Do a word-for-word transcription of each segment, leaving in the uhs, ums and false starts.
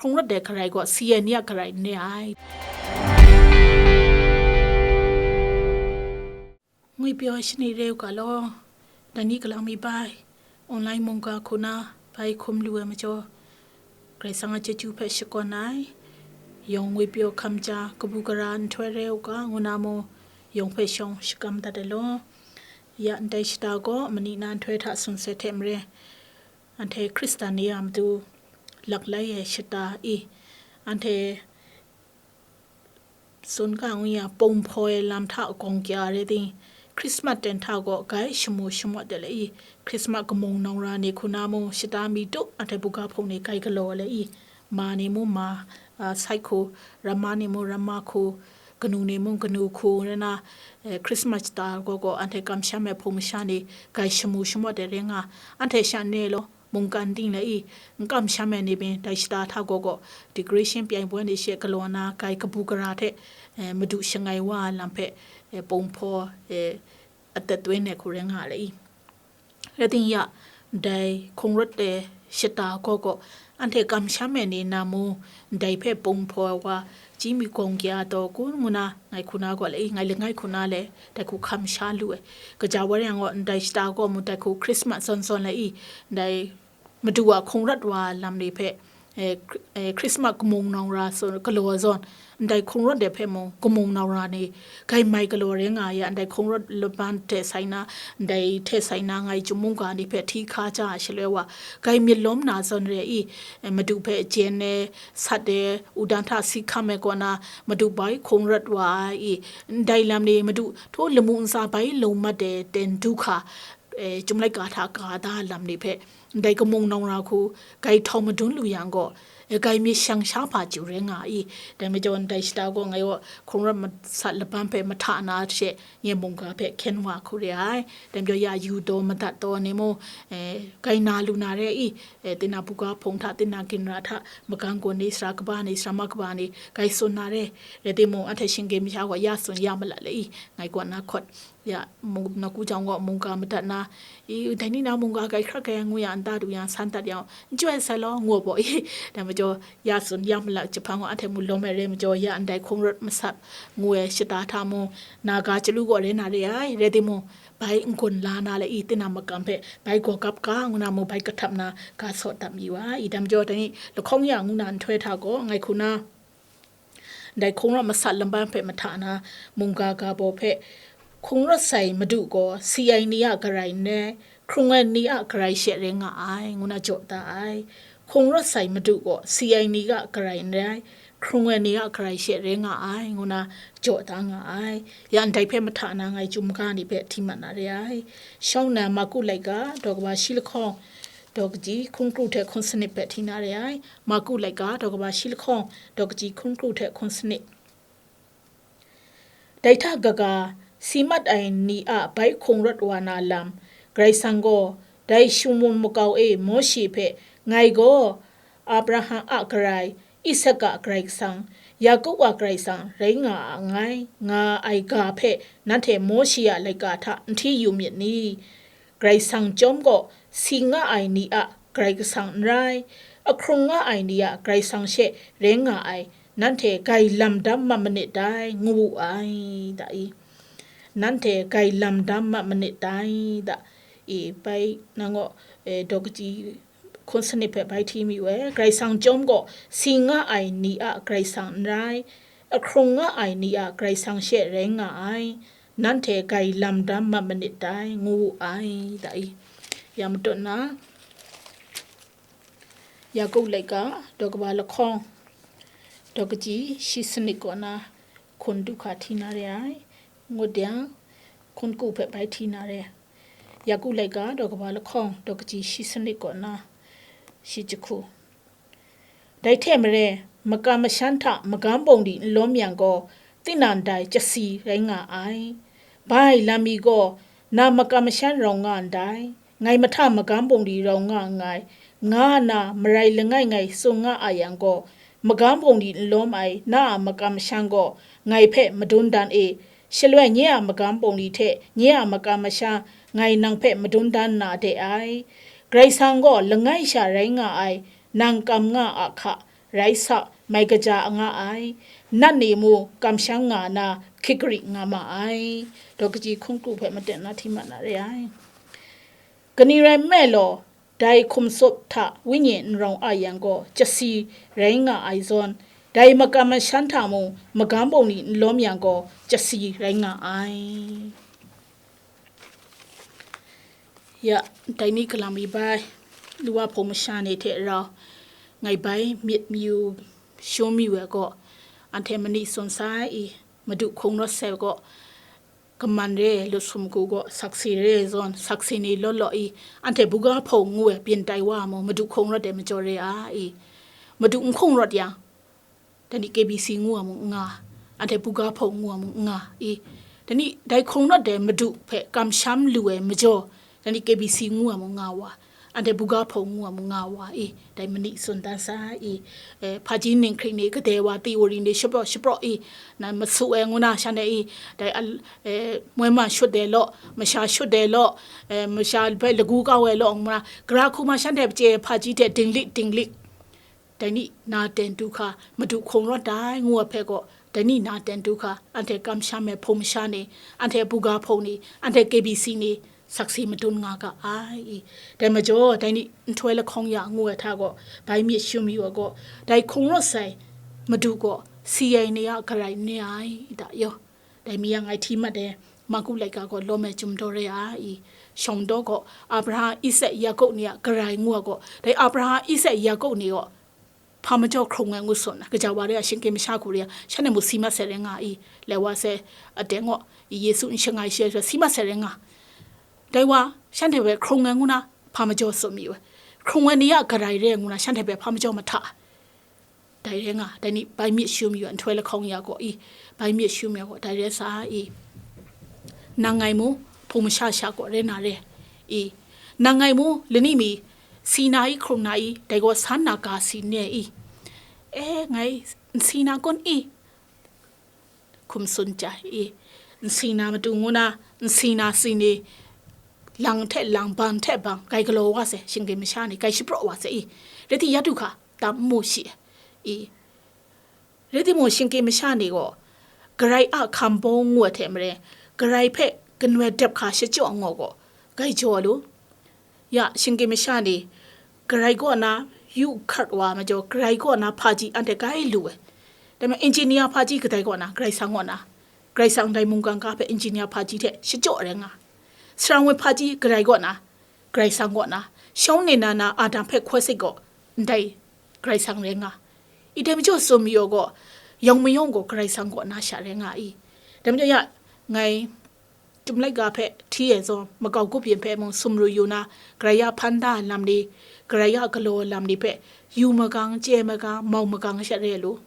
hkrung rawt ai garai gaw, si ai ni a garai n re ai. Ngwipyaw shani re u ga law, dai ni galang mi bai, online mungga hku na bai hkum lu ai majaw, Karai Kasang a chyeju hpe shakawn ai, yawng ngwipyaw hkam ja kabu gara nhtoi re u ga, ngu na mung, yawng hpe shawng shakam dat ai law. Ya ndai shata gaw, mani na nhtoi hta sumsai hte maren, anhte Hkristan ni a matu lak lai ai shata i, anhte tsun ga ngu ya, pung hpaw ai lam hta gawng kya rai ting, Hkrismat ten hta gaw grai shamu shamawt de lai i, Hkrismat kamung nawng ra ni hku na mung, shata mi tup anhte buga hpung ni grai galaw ai lai i, ma ni mung ma, a, sait hku, ramma ni mung ramma hku, kanu ni mung kanu hku, rai na, eh, Hkrismat shata gaw gaw anhte kamsham ai hpung masha ni grai shamu shamawt de rai nga, anhte sha ne law, mungkan ting lai i, n kamsham ai ni pyi, dai shata hta gaw gaw, decoration pyai wan ni she galaw na, grai kabu gara hte, eh, madu shangai wa ai lam hpe, eh, pung hpaw, eh, atat twen ai hku rai nga lai i. Rai ting ya, dai hkrung rawt ai shata gaw gaw, anhte kamsham ai ni na mung, dai hpe pung hpaw ai wa, chyi mi gawng kya taw kun ngu na, ngai hku na gaw lai i, ngai langai hku na le, dai hku hkam sha lu ai. Kaja wa rai yang gaw, ndai shata gaw mung dai hku Hkrismat zawn zawn lai i, ndai Madu a hkrung rawt wa ai lam ni hpe, eh, Hkri-, eh, Hkrismat kamung nawng ra tsun galaw zawn, ndai hkrung rawt de hpe mung kamung nawng ra ni grai mai galaw rai nga ya, ndai hkrung rawt laban hte sai na, ndai hte sai na ngai chyum mungga ni hpe hti hka ja ai shaloi wa, grai myit lawm na zawn re i, eh, Madu hpe jen ai, sat ai, wudang hta si hkam ai kaw na, Madu bai hkrung rawt wa ai i, ndai lam ni Madu htaw lamu ntsa bai lawm mat ai ten du hka, eh, Chyum laika hta ka da lam ni hpe, ndai kamung nawng ra hku, grai htawng madun lu yang gaw, eh, grai myit shang sha hpa chyu rai nga i. Dai majaw, ndai shata gaw ngai gaw hkrung rawt masat laban hpe mahta na she, nye mungga hpe hkyen wa hku re ai. Dai majaw, ya yu taw madat taw ni mung, eh, grai na lu na re i, eh, tinang buga hpung hta, tinang ginra hta, magam gaw ni, sara kaba ni, sara ma kaba ni, grai tsun na re. Rai timung, anhte shinggyim masha gaw ya tsun ya malat le i, ngai kaw na hkawt. Ya, mung-, nawku jang gaw mungga madat na, i, dai ni na mungga grai hkrat grai ngu ya, nta du yang, san dat yang, n chyoi sai law, ngu ai baw, i, dai majaw, ya tsun ya malak jahpang gaw, anhte mung lawm ai re majaw, ya ndai hkrung rawt masat ngu ai shata hta mung, na ga chyalu gaw rai na re ai, rai timung, bai n-gun la na le i, tinang makam hpe, bai gaw gap ga, ngu na mung bai kahtap na, ga saw dat mi wa, i, dai majaw, dai ni lahkawng ya ngu na nhtoi hta gaw, ngai hku na, Ndai hkrung rawt masat laban hpe mahta na, mungga ga baw hpe, hkrung rawt sai Madu gaw si ai ni a garai n rai, hkrung ai ni a garai she rai nga ai, ngu na jaw da ai. Hkrung rawt sai Madu gaw si ai ni a garai n rai, hkrung ai ni a garai she rai nga ai, ngu na jaw da nga ai. Ya ndai hpe mahta na ngai chyum ga ni hpe hti mat na re ai. Shawng nnan Marku laika, daw kaba shi lahkawng, daw kaji hkun kru hte hkun sanit hpe hti na re ai. Marku laika, daw kaba shi lahkawng, daw kaji hkun kru hte hkun sanit. Dai hta kaga, si mat ai ni a bai hkrung rawt wa na lam, Karai Kasang gaw, dai shangun makau e Mawshe hpe, "Ngai gaw Abraham a Karai, Isak a Karai Kasang, Yaku a Karai Kasang rai nga a nngai," nga ai ga hpe, nanhte Mawshe a laika hta n hti yu myit ni? Karai Kasang chyawm gaw, si nga ai ni a Karai Kasang n rai, ahkrung nga ai ni a Karai Kasang she rai nga ai, nanhte grai lam dam mat manit dai, ngu wu ai, da i. Nanhte grai lam dam mat manit dai, da i. Bai, nang gaw, eh, daw kaji hkun sanit hpe bai hti mi we, Karai Kasang chyawm gaw, si nga ai ni a Karai Kasang n rai, ahkrung nga ai ni a Karai Kasang she rai nga ai, nanhte grai lam dam mat manit dai, ngu wu ai, da i. Ya madat na, Yaku laika, daw kaba lahkawng, daw kaji shi sanit kaw na, hkun du hka hti na re ai, ngut yang, hkun ku hpe bai hti na re. Yaku laika, daw kaba lahkawng, daw kaji shi sanit kaw na, shi jahku. Dai hte maren, makam mashan hta magam bungli n lawm yang gaw, tinang dai chyasi rai nga ai. Bai lam mi gaw, na makam mashan rau nga ndai, ngai mahta magam bungli rau nga nngai, nga na marai langai ngai tsun nga a yang gaw, magam bungli n lawm ai na a makam mashan gaw, ngai hpe madun dan e, shaloi nye a magam bungli hte nye a makam mashan, ngai nang hpe madun dan na de ai. Karai Kasang gaw langai sha rai nga ai, nang kam nga a hka, rai sa, mai kaja nga ai, nat ni mu kamsham nga na hkrit hkrit nga ma ai. Daw kaji hkungkru hpe maten na hti mat na re ai. Kaning rai nme law, dai hkum sup hta wenyi n rawng a yang gaw, chyasi rai nga ai zawn, dai makam masham hta mung magam bawng ni n lawm yang gaw, chyasi rai nga ai. Ya, dai ni galam mi bai, Lawa hpung masha ni hte rau, ngai bai myit mayu shum yu ai gaw, anhte mani tsun sai i, Madu hkung rawt sai gaw, kaman re ai lut sumgu gaw, sakse re ai zawn, sakse ni law law i, anhte buga hpung ngu ai byin tai wa ai mung, Madu hkung rawt ai majaw re ai i, Madu n hkung rawt yang, dai ni K B C ngu ai mung n nga, anhte buga hpung ngu ai mung n nga i, dai ni dai hkung rawt ai Madu hpe kamsham lu ai majaw, dai ni K B C ngu ai mung nga wa, anhte buga hpung ngu ai mung nga wa i, dai mani tsun dan sai i, eh, hpaji ning hkring ni, kadai wa theory ni shapraw shapraw i, na masu ai ngu na shanhte i, dai al-, eh, moi ma shut ai law, masha shut ai law, eh, masha hpe lagu kau ai law ngu na, gara hku ma shanhte chye ai hpaji hte dinglik dinglik, dai ni na ten du hka, Madu hkung rawt ai ngu ai hpe gaw, dai ni na ten du hka, anhte kamsham ai hpung masha ni, anhte buga hpung ni, anhte K B C ni, sakse madun nga ga ai i. Dai majaw, dai ni nhtoi lahkawng ya ngu ai hta gaw, bai myit shum yu ai gaw, dai hkung rawt sai Madu gaw, si ai ni a garai n re ai, i ta yaw. Dai mi yang ngai hti mat ai, Marku laika gaw lawm ai chyum daw re ai i. Shawng daw gaw, Abraham, Isak, Yakob ni a garai ngu ai gaw, dai Abraham, Isak, Yakob ni gaw, hpa majaw hkrung ai ngu tsun, kaja wa re ai shingkim masha hku re ai, shanhte mung si mat sai rai nga i, lai wa sai, aten gaw, Yesu n shangai shi ai, si mat sai rai nga. Dai wa, shanhte hpe hkrung ai ngu na, hpa majaw tsun mi ai. Hkrung ai ni a garai re ai ngu na, shanhte hpe hpa majaw mahta. Dai rai nga, dai ni bai myit shum yu ai, nhtoi lahkawng ya gaw i, bai myit shum ya gaw, dai rai sa i. Nang ngai mu, hpung masha sha gaw rai na re i. Nang ngai mu, lani mi, si na i, hkrung na i, dai gaw san na ga si ne i. E, ngai, n si na kun i, hkum tsun chya i, n si na matu ngu na, n si na si ni, lang hte lang, bang hte bang, grai galaw wa sai, shingkim masha ni, grai shapraw wa sai i, rai tim ya du hka, tam n mu shi i. Rai timung, shingkim masha ni gaw, Karai a hkam bawng ngu ai hte maren, Karai hpe kanoi dep hka shachyaw ngaw gaw, grai jaw lu. Ya, shingkim masha ni, Karai kaw na yu hkrat wa majaw, Karai kaw na hpaji anhte grai lu ai. Dai majaw, engineer hpaji kadai kaw na, Karai Kasang kaw na, Karai Kasang ndai mungkan ga hpe engineer hpaji hte shachyaw rai nga. Sarawng hpaji Karai kaw na, Karai Kasang kaw na, shawng ne na na Adam hpe hkoi sit gaw, ndai Karai Kasang rai nga. I dai majaw tsun mayu gaw, yawng mayawng gaw Karai Kasang kaw na sha rai nga i. Dai majaw ya, ngai, Chyum laika hpe hti ai zawn, makau kubyin hpe mung sumru yu na, Karai a hpan da ai lam ni, Karai a galaw ai lam ni hpe, yu magang, chye magang, mau magang sha re lu.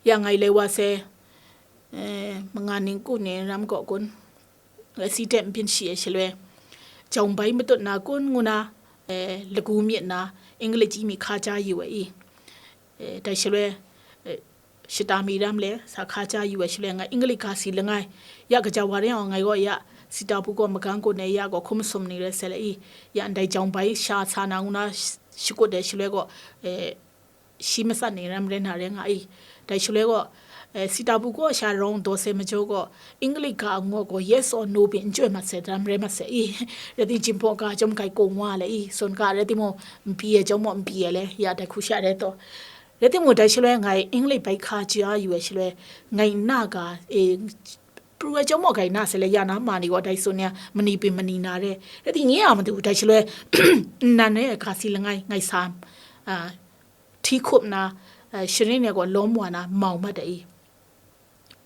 Ya ngai lai wa sai, eh, manga ning ku ni ram kaw kun, accident n byin shi ai shaloi, jawng bai matut na kun ngu na, eh, lagu myit na, English ji mi hka ja yu ai i. Eh, dai shaloi, eh, shata mi ram le, sa hka ja yu ai shaloi, ngai English ga si langai, ya kaja wa rai yang ngai gaw ya, sita bu gaw magang kun ai ya gaw hkum sum ni rai sai le i, ya ndai jawng bai sha sa na ngu na sh-, shakut ai shaloi gaw, eh, shi matsat ni ram rai na rai nga i. Dai shaloi gaw, eh, sita bu gaw sha rawng daw sai majaw gaw, English ga a ngu gaw yes or no pyi n chyoi mat sai, ram rai mat sai i. Rai tim, Jinghpaw ga chyawm grai kung wa le i, sun ga rai timung, n pyi ai chyawm maw n pyi ai le, ya dai hku sha rai taw. Rai timung, dai shaloi ngai English bai hka ja yu ai shaloi, ngai nna ga, e, pru ai chyawm maw, grai na sai le, ya na ma ni gaw dai tsun ya, mani pyi mani na re. Rai tim, nye a matu, dai shaloi, nnan re ai ga si langai, ngai sa, a, hti hkup na, a, sharin ai gaw lawm wa na, mau mat ai i.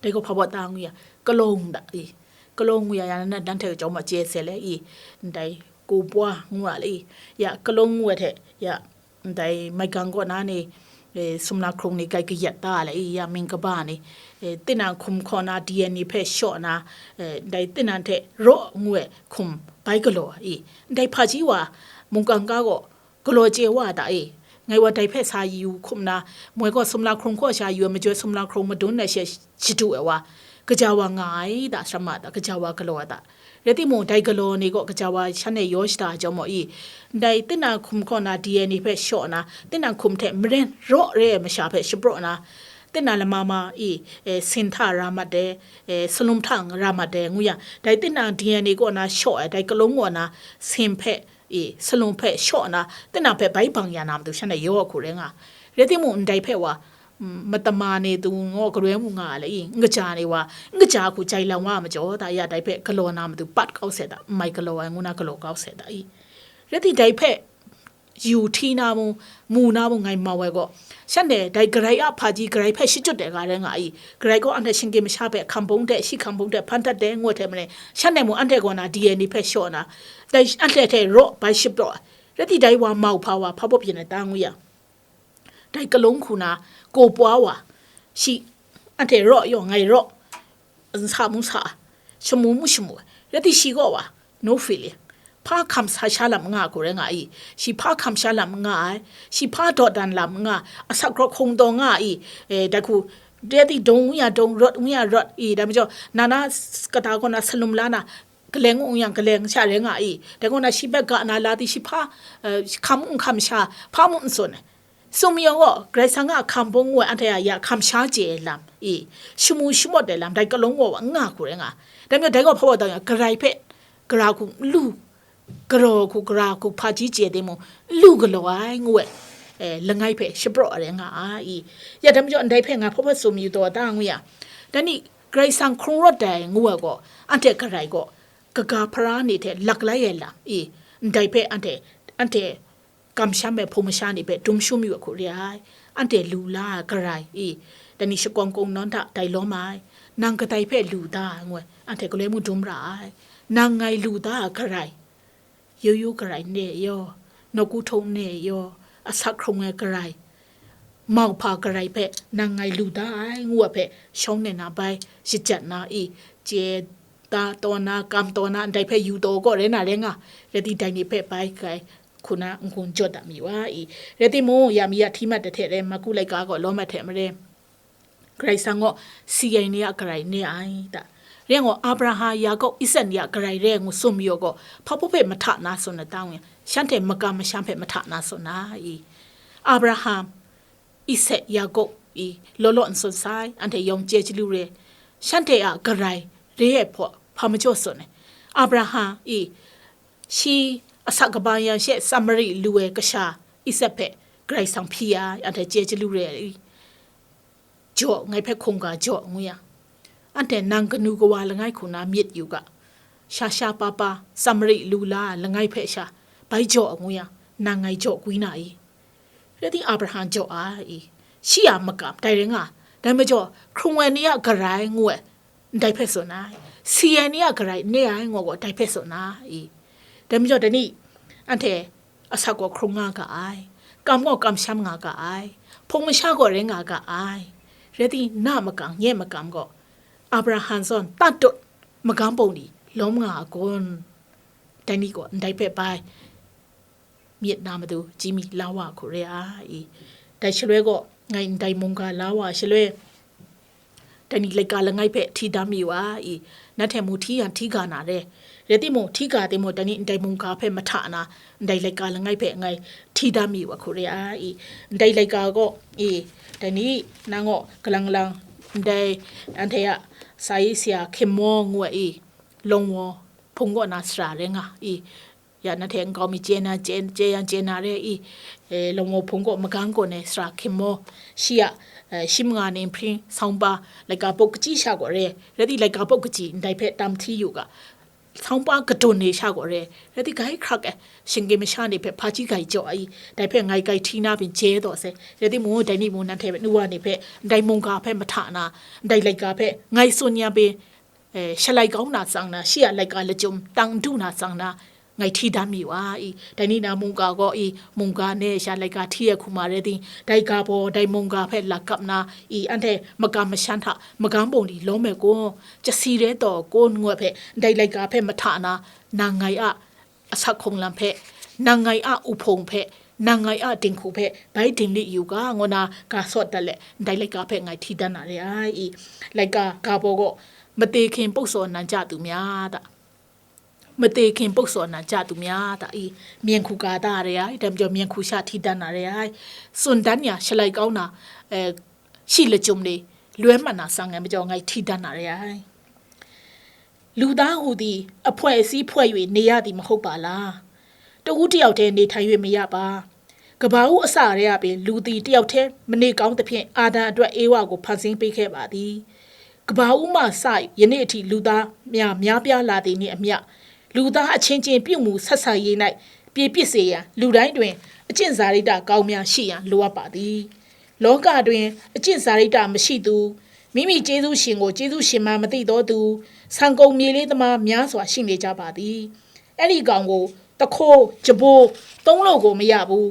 Dai gaw hpa baw ta ngu ya, kalawng da i. Kalawng ngu ya, ya na, dan hte chyawm a chye sai le i, ndai, ko bwa ngu a le i. Ya, kalawng ngu ai hte, ya, ndai, maigang kaw na ni, eh, sumla hkrung ni grai kayat ta le i, ya, mying kaba ni, eh, tinang hkum hkaw na, D N A hpe shaw na, eh, ndai, tinang hte raw ngu ai hkum bai galaw i. Ndai hpaji wa, mungkan ga gaw, galaw chye wa ta e, ngai wa dai hpe sa yu hkum na, moi gaw sumla hkrung hkaw sha yu ai majoi sumla hkrung madun ai she shadu ai wa, kaja wa nga ai ta, sara ma ta, kaja wa galaw ai ta, Rai timung, dai galaw ni gaw kaja wa shan e yaw shada ai chyawm maw i, ndai tinang hkum kaw na D N A hpe shaw na, tinang hkum hte maren raw re ai masha hpe shapraw na, tinang lama ma i, e, sin hta ra mat de, e, salum hta ra mat de ngu yang, dai tinang D N A kaw na shaw ai, dai kalung kaw na sin hpe, i, salum hpe shaw na, tinang hpe bai bang ya na matu shan e yaw hku rai nga. Rai timung, ndai hpe wa, mm, matama ni tu ngaw galoi mu nga ai le i, n kaja ni wa, n kaja hku jai lam wa majaw, ta ya dai hpe galaw na matu pat kau se ta, n mai galaw ai ngu na galaw kau se ta i. Rai ti dai hpe yu hti na mu, mu na mu ngai mau ai gaw, shan e dai garai a hpaji garai hpe shachyut ai ga rai nga i, garai gaw anhte shinggyim masha hpe hkam hpung hte, shi hkam hpung hte hpan dat de ngu ai hte maren, shan e mu anhte kaw na D N A hpe shaw na, dai anhte hte raw bai shapraw ai. Rai ti dai wa mau hpa wa hpa baw byin ai ta ngu yang, dai kalung hku na, ko pwa wa, shi, anhte raw yaw, ngai raw, nsa mu sa, shamu mu shamu, rai ti shi gaw wa, no feeling. Hpa hkam sa sha lam nga hku rai nga i, shi hpa hkam sha lam nga ai, shi hpa dawdan lam nga, asak hkrawk hkung taw nga i, e, dai hku, rai ti dong ngu ya dong, rawt ngu ya rawt i, dai majaw, na na s-, kata kaw na salum la na, kaleng ngu yang kaleng sha rai nga i, dai kaw na shi hpe ga na la ti shi hpa, e, hkam n hkam sha, hpa mu n tsun ai. Sumyaw gaw, Karai Kasang a hkam hpung ngu ai anhte a ya hkam sha chye ai lam i, shamu shamawt ai lam, dai kalung gaw wa n nga hku rai nga. Dai majaw dai gaw hpa wa dang yang, garai hpe, gara hku n lu, garaw hku, gara hku hpaji chye timung, n lu galaw ai ngu ai, e, langai hpe shapraw ai rai nga ai i. Ya dai majaw ndai hpe nga hpa hpa sumyaw taw ta ngu yang, dai ni Karai Kasang hkrung rawt ai ngu ai gaw, anhte garai gaw, kaga hpara ni hte lak lai ai lam i, ndai hpe anhte, anhte kamsham ai hpung masha ni hpe dum shum yu ai hku re ai, anhte lu la ai garai i, dai ni shakawng kungnawn hta dai lawm ai, nang kadai hpe lu da ai ngu ai, anhte galoi mung dum ra ai, nang ngai lu da ai garai, yoyu garai ne yaw, nawku htung ne yaw, asak hkrung ai garai, mau hpa garai hpe nang ngai lu da ai ngu ai hpe shawng nna bai shajat na i, chye da taw na, kam taw na, ndai hpe yu taw gaw rai na rai nga, rai ti dai ni hpe bai kai hku na n-gun jaw dat mi wa i. Rai timung, ya mi ya hti mat ai hte rai, Marku laika gaw lawm ai hte maren, Karai Kasang gaw si ai ni a garai ne ai ta. Rai gaw, Abraham, Yakob, Isak ni a garai re ngu sumyaw gaw, hpa hpung hpe mahta na tsun na ta ngu, shanhte makam masham hpe mahta na tsun na i. Abraham, Isak, Yakob i, law law n tsun sai, anhte yawng chye chyalu re. Shanhte a garai re ai hpaw hpa majaw tsun ai. Abraham i, shi asak kaba yang she Samari lu ai kasha Isak hpe Karai Kasang hpyi ai, anhte chye chyalu re ai i. Jaw, ngai hpe hkungga jaw, ngu yang, anhte nang kanu kawa langai hku na myit yu ga, sha sha pa pa, Samari lu la ai langai hpe sha, bai jaw, ngu yang, nang ngai jaw gwi na i? Rai timung, Abraham jaw ai i, shi a makam, dai rai nga, dai majaw, hkrung ai ni a garai, ngu ai, ndai hpe tsun ai, si ai ni a garai ne ai, ngu gaw, dai hpe tsun ai i. Dai majaw, dai ni, anhte asak gaw hkrung nga ga ai, kam gaw kamsham nga ga ai, hpung masha gaw rai nga ga ai, rai timung, na makam, nye makam gaw, Abraham zawn tatut, magam bung ni lawm nga a kun? Dai ni gaw ndai hpe bai myit na matu chyi mi la wa hku re ai i. Dai shaloi gaw, ngai ndai mungga la wa shaloi, dai ni laika langai hpe hti dam mi wa i, nanhte mu hti yang hti ga na re. Rai timung, hti ga timung, dai ni ndai mungga hpe mahta na, ndai laika langai hpe ngai hti dam mi wa hku re ai i. Ndai laika gaw i, dai ni nang gaw galang galang, ndai anhte a sa i sara hkye maw ngu ai i, lawngwaw hpung kaw na sara rai nga i, ya nanhte nkau mi chye na, chye, chye yang chye na re i, e, lawngwaw hpung kaw magang kaw ne sara hkye maw, shi a, e, shi manga ni nhpring sawngpa laika puk kachyi sha gaw re, rai timung laika puk kachyi ndai hpe tam hti yu ga, sawngpa kadun ni sha gaw re, rai timung gai hkrak ai, shinggyim masha ni hpe hpaji gai jaw ai, dai hpe ngai gai hti na byin chye taw sai, rai timung, dai ni mung nanhte nu wa ni hpe, ndai mungga hpe mahta na, ndai laika hpe ngai tsun ya byin, e, shalai kau na tsang na, shi a laika lachyum tang n du na tsang na, ngai hti dan mi wa i, dai ni na mungga gaw i, mungga ne sha laika hti ai hku ma rai timung, dai ga baw, dai mungga hpe lakap na i, anhte makam mashan hta, magam bung ni lawm ai kun, chasi rai taw kun ngu ai hpe, dai laika hpe mahta na, nang ngai a asak hkunglam hpe, nang ngai a uhpung hpe, nang ngai a dinghku hpe, bai dingli yu ga, ngu na ga sawt dat let, ndai laika hpe ngai hti dan na re ai i, laika ga baw gaw, mate hkin puk saw nan ja tu mya ta? မသေခင်ပုပ်စော်နံၣ်ကျသူများ တႃႇ အီ မဵၼ်ႈၶူႇၵႂႃႇတႃႇရႄႈ ဢႆႈ တမ်ႈၸေႃႇ မဵၼ်ႈၶူႇသျႃႉ ထီႇတၼ်ႇၼႃႇရႄႈ ဢႆႈ သုၼ်ႇတၼ်းယႃႇ သလႆႈၵဝ်းၼႃႇ ဢိူဝ်ႇ သီႇလၸုမ်ႇလႄႈ လွႆမၢၵ်ႇၼႃႇသင်ငၢႆ မၸေႃႇငၢႆ ထီႇတၼ်ႇၼႃႇရႄႈ ဢႆႈ။ လူသားဟူသည် အဖွဲ့အစည်းဖွဲ့၍ နေရသည် မဟုတ်ပါလား။ တစ်ဦးတစ်ယောက်တည်း နေထိုင်၍မရပါ။ ကမ္ဘာဦးအစကတည်းကပင် လူသည်တစ်ယောက်တည်း မနေကောင်းသဖြင့် အာဒံအတွက် ဧဝကို ဖန်ဆင်းပေးခဲ့ပါသည်။ ကမ္ဘာဦးမှစ၍ ယနေ့အထိ လူသားများ များပြားလာသည်နှင့်အမျှ လူသားအချင်းချင်း ပြုမူဆက်ဆံရေး၌ ပြေပြစ်စေရန် လူတိုင်းတွင် အကျင့်စာရိတ္တကောင်းများရှိရန် လိုအပ်ပါသည်။ လောကတွင် အကျင့်စာရိတ္တမရှိသူ၊ မိမိကျေးဇူးရှင်ကို ကျေးဇူးရှင်မှန်းမသိသောသူ၊ ဆံကုန်မြေလေးသမားများစွာရှိနေကြပါသည်။ အဲ့ဒီကောင်ကို သူခိုး၊ ကြံပိုး၊ သုံးလို့ကိုမရဘူး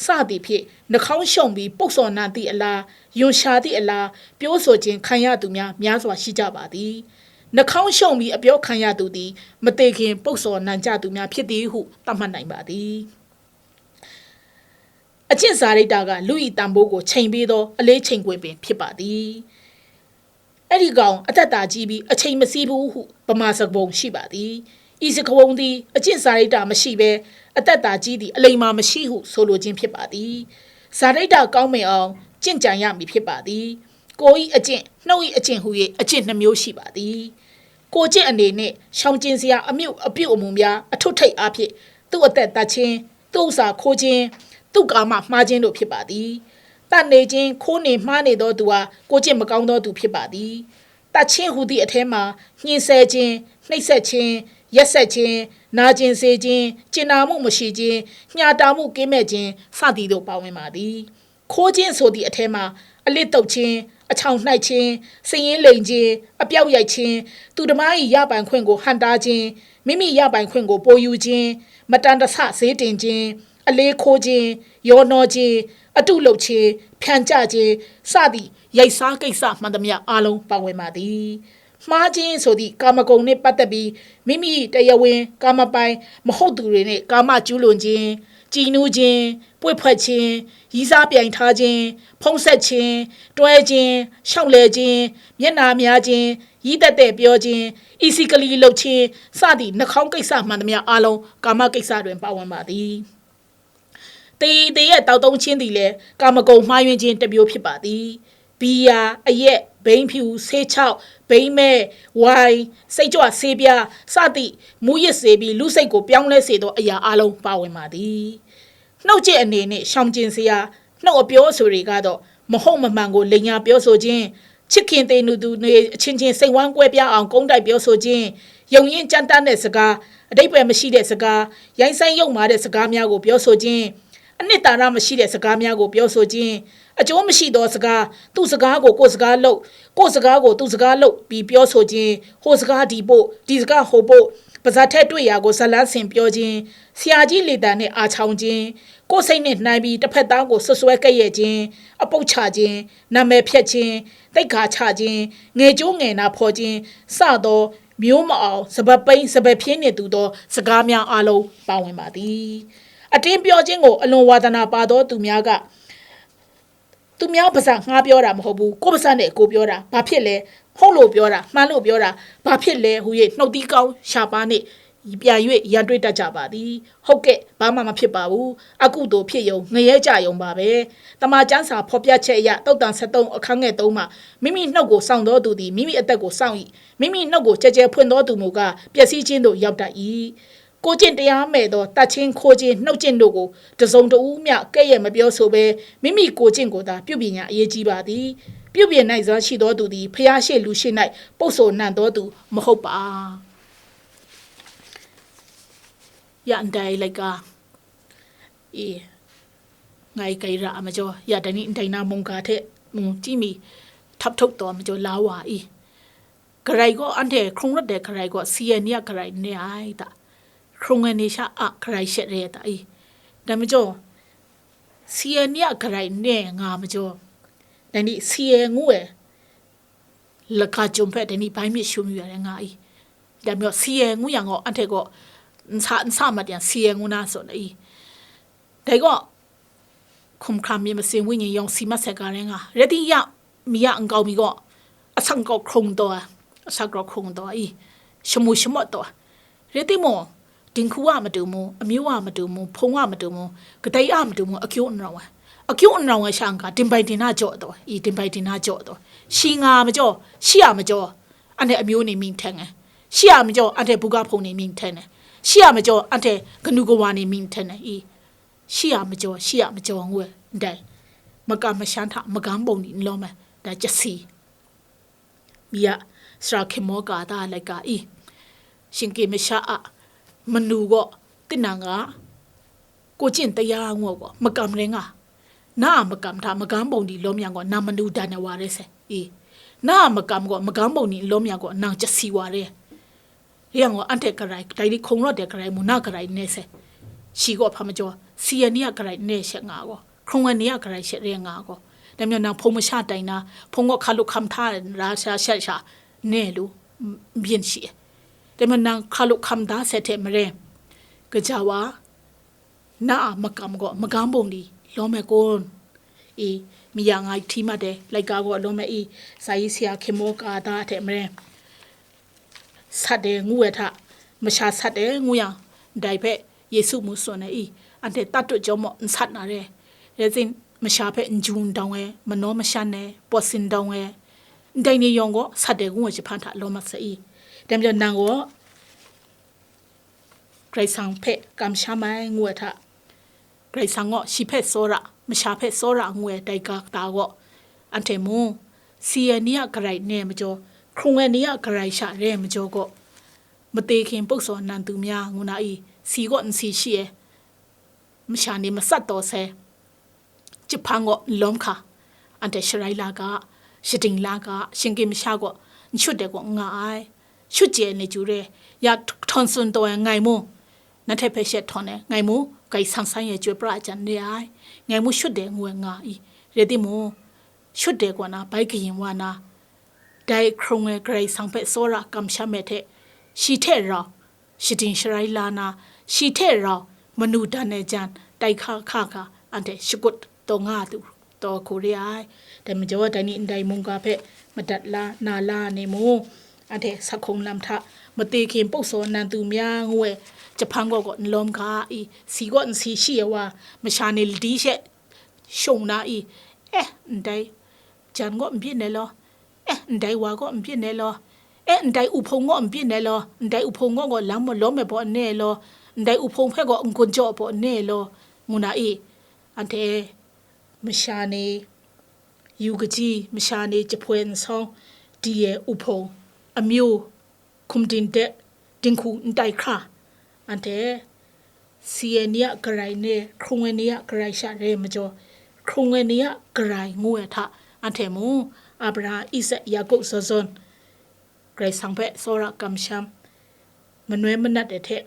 စသည်ဖြင့် နှာခေါင်းရှုံးပြီး ပုပ်စော်နံၣ်သည့်အလား၊ ယွန်ရှာသည့်အလား ပြောဆိုခြင်းခံရသူများ များစွာရှိကြပါသည်။ နှာခေါင်းရှုံးပြီး အပြောခံရသူသည် မသေခင် ပုပ်စော်နံၣ်ကျသူများဖြစ်သည်ဟု သတ်မှတ်နိုင်ပါသည်။ အကျင့်စာရိတ္တက လူ၏တန်ဖိုးကို ချိန်ပေးသော အလေးချိန်ခွင်ပင် ဖြစ်ပါသည်။ အဲ့ဒီကောင် အသက်သာကြီးပြီး အချိန်မဆံးဘူးဟု ဗမာစကားပုံရှိပါသည်။ ဤစကားပုံသည် အကျင့်စာရိတ္တမရှိဘဲ အသက်သာကြီးသည် အလိမ္မာမရှိဟု ဆိုလိုခြင်းဖြစ်ပါသည်။ စာရိတ္တကောင်းမွန်အောင် ကျင့်ကြံရမည်ဖြစ်ပါသည်။ ကိုယ်၏အကျင့်၊ နှုတ်၏အကျင့်ဟူ၍ အကျင့်နှစ်မျိုးရှိပါသည်။ ကိုယ်ကျင့်အနေနဲ့ ရှောင်ကျဉ်စရာအမျိုး အပြုအမူများ အထွတ်ထိပ်အားဖြင့် သူ့အသက်သတ်ခြင်း၊ သူ့ဥစ္စာခိုးခြင်း၊ သူ့ကာမမှားခြင်းတို့ဖြစ်ပါသည်။ သတ်နေခြင်း၊ ခိုးနေမှားနေသောသူဟာ ကိုယ်ကျင့်မကောင်းသောသူဖြစ်ပါသည်။ သတ်ခြင်းဟူသည့်အထဲမှာ ညှဉ်းဆဲခြင်း၊ နှိပ်စက်ခြင်း၊ ရက်စက်ခြင်း၊ နာကျင်စေခြင်း၊ ကျင်နာမှုမရှိခြင်း၊ ညှာတာမှုကင်းမဲ့ခြင်း စသည်တို့ပါဝင်ပါသည်။ ခိုးခြင်းဆိုသည့်အထဲမှာ အလစ်သုတ်ခြင်း၊ အချောင်နှိုက်ခြင်း၊ စာရင်းလိမ်ခြင်း၊ အပျောက်ရိုက်ခြင်း၊ သူတစ်ပါး၏ရပိုင်ခွင့်ကို ဟန့်တားခြင်း၊ မိမိရပိုင်ခွင့်ကို ပိုယူခြင်း၊ မတန်တဆဈေးတင်ခြင်း၊ အလေးခိုးခြင်း၊ ရောနှောခြင်း၊ အတုလုပ်ခြင်း၊ ဖြန်ကျခြင်း စသည့် ရိုက်စားကိစ္စမှန်သမျှအားလုံး ပါဝင်ပါသည်။ မှားခြင်းဆိုသည့် ကာမဂုဏ်နှင့်ပတ်သက်ပြီး မိမိတရားဝင်ကာမပိုင်မဟုတ်သူတွေနှင့် ကာမကျူးလွန်ခြင်း၊ ကြည်နူးခြင်း၊ ပွေ့ဖက်ခြင်း၊ ရည်းစားပြိုင်ထားခြင်း၊ ဖုန်းဆက်ခြင်း၊ တွဲခြင်း၊ လျှောက်လဲခြင်း၊ မျက်နှာများခြင်း၊ ရီးသက်သက်ပြောခြင်း၊ အီစကလီလုပ်ခြင်း စသည့် နှာခေါင်းကိစ္စမှန်သမျှအားလုံး ကာမကိစ္စတွင် ပါဝင်ပါသည်။ သေရည်သေရက်သောက်သုံးခြင်းသည်လည်း ကာမဂုဏ်မှားယွင်းခြင်းတစ်မျိုးဖြစ်ပါသည်။ ဘီယာ၊ အရက်၊ ဘိန်းဖြူ၊ ဆေးခြောက်၊ ဘိန်းမဲ၊ ဝိုင်၊ စိတ်ကြွဆေးပြား စသည့် မူးယစ်စေပြီး လူစိတ်ကိုပြောင်းလဲစေသောအရာအားလုံး ပါဝင်ပါသည်။ နှုတ်ကျင့်အနေနဲ့ ရှောင်ကျဉ်စရာ နှုတ်အပြောအဆိုတွေကတော့ မဟုတ်မမှန်ကို လိမ်ညာပြောဆိုခြင်း၊ ချစ်ခင်သေနုသူတွေအချင်းချင်း စိတ်ဝမ်းကွဲပြားအောင် ကုန်းတိုက်ပြောဆိုခြင်း၊ ယုံရင်းကြမ်းတမ်းတဲ့စကား၊ အဓိပ္ပာယ်မရှိတဲ့စကား၊ ရိုင်းစိုင်းယုတ်မာတဲ့စကားများကို ပြောဆိုခြင်း၊ အနှစ်သာရမရှိတဲ့စကားများကို ပြောဆိုခြင်း၊ အကျိုးမရှိသောစကား၊ သူ့စကားကိုကိုယ့်စကားလုပ်၊ ကိုယ့်စကားကိုသူ့စကားလုပ်ပြီးပြောဆိုခြင်း၊ ဟိုစကားဒီပို့၊ ဒီစကားဟိုပို့၊ ပါးစပ်ထဲတွေ့ရာကို ဇာတ်လမ်းဆင်ပြောခြင်း၊ ဆရာကြီးလေသံနဲ့အာချောင်ခြင်း၊ ကိုယ့်စိတ်နဲ့နှိုင်းပြီးတစ်ဖက်သားကိုစွပ်စွဲကဲ့ရဲ့ခြင်း၊ အပုပ်ချခြင်း၊ နာမည်ဖျက်ခြင်း၊ သိက္ခာချခြင်း၊ ငယ်ကျိုးငယ်နာဖော်ခြင်း စသော မျိုးမအောင် စပါးပိန်း စပါးဖြေနှင့်တူသော စကားများအားလုံး ပါဝင်ပါသည်။ အတင်းပြောခြင်းကို အလွန်ဝါသနာပါသောသူများက သူများပါးစပ်ငှားပြောတာမဟုတ်ဘူး။ ကိုယ့်ပါးစပ်နဲ့ကိုယ်ပြောတာ။ ဘာဖြစ်လဲ။ ဟုတ်လို့ပြောတာ။ မှန်လို့ပြောတာ။ ဘာဖြစ်လဲဟူ၍နှုတ်သီးကောင်းရှာပါနှင့် ပြန်၍ရန်တွေ့တတ်ကြပါသည်။ ဟုတ်ကဲ့။ ဘာမှမဖြစ်ပါဘူး။ အကုသိုလ်ဖြစ်ရုံ၊ ငရဲကျရုံပါပဲ။ သမ္မာကျမ်းစာဖော်ပြချက်အရ သုတ်တံဆယ့်သုံး အခန်းငယ်သုံးမှာ မိမိနှုတ်ကိုစောင့်သောသူသည် မိမိအသက်ကိုစောင့်၏။ မိမိနှုတ်ကိုကျယ်ကျယ်ဖွင့်သောသူမူကား ပျက်စီးခြင်းသို့ရောက်တတ်၏။ ကိုယ်ကျင့်တရားမဲ့သော သတ်ခြင်း၊ ခိုးခြင်း၊ နှုတ်ကျင့်တို့ကို တစ်စုံတစ်ဦးမျှကဲ့ရဲ့မပြောဆိုဘဲ မိမိကိုယ်ကျင့်ကိုသာ ပြုပြင်ရန်အရေးကြီးပါသည်။ ပြုပြင်နိုင်စွမ်းရှိသောသူသည် ဘုရားရှေ့လူရှေ့၌ ပုပ်စော်နံၣ်သောသူမဟုတ်ပါ။ ယၢၼ်ဒၢႆလႆႈၵႃး အီ ငၢႆၵႆရႃႇမၸေႃႇ ယႃႇတၼိ ဒႆၼႃႇမုင်ႇၵႃႇ ထႅင်ႈ မုင်ႇၸီႇမီႇ ထပ်းထုတ်တော်မူ လႃးဝႃႇဢီႈ။ ၵရႆႇၵေႃႈ ဢၼ်ႁႂ်ႈ ၶရူင်ရတ်ႉတႄႉ ၵရႆႇၵေႃႈ သီႇယႄႇၼီႇယႃႉ ၵရႆႇၼႄႇဢႆႈတႃႉ ၶရူင်ဝႄႈၼႄႇသျႃႉဢႃႉ ၵရႆႇသျႄႇရႄႇတႃႉဢီႈ။ တႄႉမၸေႃႇ သီႇယႄႇၼီႇယႃႉ ၵရႆႇၼႄႇငႃႇမၸေႃႇ တႄႉၼီႈ သီႇယႄႇငူးဝႄႈ လၵႃႇၸုမ်ႇၽႅတ်ႈ တႄႉၼီႈ ပၢႆးမဵတ်ႉသုမ်းယူႇယႃႇလႄႈငႃႇဢီႈ။ တႄႉမၸေႃႇ သီႇယႄႇငူးယၢင်ႇၵေႃႈ ဢၼ်ႁႂ်ႈၵေႃႈ ၼႃႇသႃႇ ၼႃႇသႃႇမႃးတႅင်ႇ သီႇယႄႇငူးၼႃႇ သွၼ်ဢီႈ။ တႄႉၵေႃႈ ခုမ်ႇၶရၢမ်ႇ မျက်မစင်ဝိညာဉ်ရုံး စီမံဆက်ကားလႄႈငါ ရတ္တိယမီးယဢၼ်ၵဝ်မီးၵေႃႈ အဆၢၵ်ႈၵေႃႈ ၶရူင်တေႃႇ အဆၢၵ်ႈၵေႃႈ ၶရူင်တေႃႇဢီႈ ရှမူႇရှမွတ်ႉတေႃႇ Rai timung, dinghku a matu mung, amyu a matu mung, hpung a matu mung, kadai a matu mung, akyu n rau ai. Akyu n rau ai sha n ga, dingbai dingna jaw taw, i dingbai dingna jaw taw. Shi nga a majaw, shi a majaw, anhte amyu ni mying hten ai. Shi a majaw, anhte buga hpung ni mying hten ai. Shi a majaw, anhte kanu kawa ni mying hten ai. I, shi a majaw, shi a majaw ngu ai, ndai makam mashan hta magam bawng ni n lawm ai, dai chyasi. Mi a sara hkinmaw ka da laika i, shingki masha a manu gaw, tinang a, kawchin taya ngu gaw, makam rai nga. Na a makam hta magam bawng ni lawm yang gaw, nang manu dan ai wa rai sai. I, na a makam gaw, magam bawng ni lawm yang gaw, nang chyasi wa rai. Rai yang gaw, anhte garai, dai ni hkung rawt de garai, mung na garai n re sai. Shi gaw hpa majaw, si ai ni a garai n re she nga gaw, hkrung ai ni a garai she re nga gaw. Dai majaw nang hpung masha tai na, hpung gaw hkalup hkam hta ra sha, sha, sha, n re lu, n byin shi ai. Dai majaw nang hkalup hkam da sai hte maren, gaja wa, na a makam gaw magam bawng ni lawm ai kun? I, mi ya nga hti mat ai, laika gaw lawm ai i, sa i si a hkinmaw ka da hte maren, sat ai ngu ai hta, masha sat ai ngu yang, ndai hpe Yesu mu tsun ai i, anhte tat tut chyawm maw, n sat na re. Rai tim, masha hpe n ju n dawng ai, manaw mashan ai, pawt sin dawng ai, ndai ni yawng gaw sat ai ngu ai jahpan hta lawm mat sai i. Dai majaw nang gaw, Karai Kasang hpe kamsham ai ngu ai hta, Karai Kasang gaw shi hpe tsawra, masha hpe tsawra ngu ai dai ga kata gaw, anhte mung, si ai ni a garai n re ai majaw, hkrung ai ni a garai sha re ai majaw gaw, mate hkin puk saw nan tu mya ngu na i, si gaw n si shi ai, masha ni matsat taw sai, jahpan gaw n lawm hka, anhte sharai la ga, shading la ga, shinggyim masha gaw n shut ai gaw n nga ai. Shut chye ai ni chyu re, ya htawn tsun taw ai ngai mung, nanhte hpe she htawn ai, ngai mung, Karai Kasang san e chyoi pra ai jan re ai, ngai mung shut ai ngu ai nga i, rai timung, shut ai kaw na bai kayin wa na, dai hkrung ai Karai Kasang hpe tsawra kamsham ai hte, shi hte rau, shading sharai la na, shi hte rau manu dan ai jan tai hka hka ga, anhte shakut taw nga du, taw hku re ai. Dai majaw, dai ni ndai mungga hpe madat la, na la ai ni mung, anhte sa hkawng lam hta mate hkin puk saw nan tu mya ngu ai jahpan gaw gaw n lawm ga i, si gaw n si shi ai wa, masha ni ladi she shung na i, eh, ndai jan gaw n byin ai law, eh, ndai wa gaw n byin ai law, eh, ndai uhpung gaw n byin ai law, ndai uhpung gaw gaw lam malawm ai baw n re ai law, ndai uhpung hpe gaw n-gun jaw ai baw n re ai law, ngu na i, anhte masha ni yu kaji, masha ni jahpoi nsawng di ai uhpung, amyu, hkum ding de, dinghku n tai hkra, anhte si ai ni a garai n re, hkrung ai ni a garai sha re ai majaw, hkrung ai ni a garai ngu ai hta, anhte mung Abraham, Isak, Yaku zawn zawn Karai Kasang hpe tsawra kamsham, manoi manat ai hte,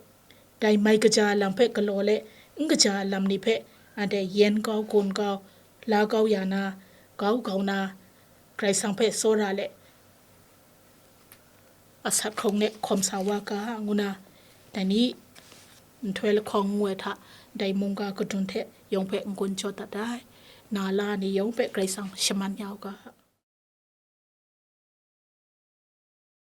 dai mai kaja lam hpe galaw let, n kaja lam ni hpe anhte yen kau, gun kau, la kau ya na, kau kau na, Karai Kasang hpe tsawra let, asak hkawng de hkawm sa wa ga, ngu na, dai ni nhtoi lahkawng ngu ai hta, dai mungga kadun hte yawng hpe n-gun jaw dat ai, na la ni yawng hpe Karai Kasang shaman ya u ga.